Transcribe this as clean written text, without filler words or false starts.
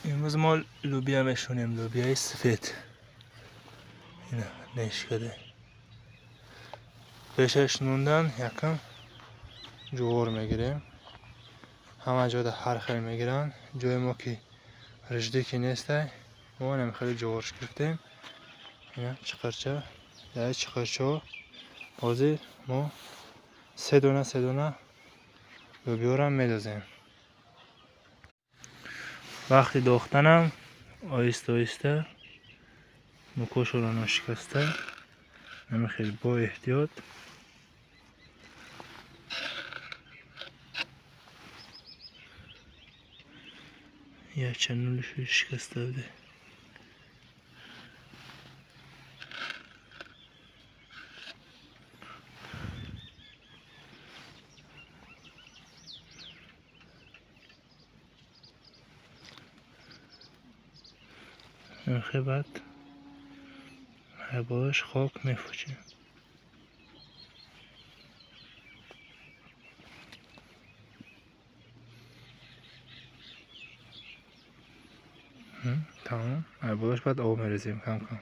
Имрӯз мо лӯбия мешонем, лӯбияи сафед. Ина неш каде. Пешаш шунондан якам ҷувор мегирем. Ҳама ҷода ҳар хел мегиранд. Ҷои мо ки риждӣ ки нестай, мо инам хеле ҷуворш гирифтем. Ина чиқирча, дар чиқирчаҳо ҳозир мо се дона се дона лӯбиёрам медозем. Вақти дохтанам оҳиста оҳиста мукошоро ношикаста ҳамин хел бо эҳтиёт якчанд нулшо шикаста буде. Баъд болош хок мефучем. Тамом. Болош баъд об мерезем кам кам.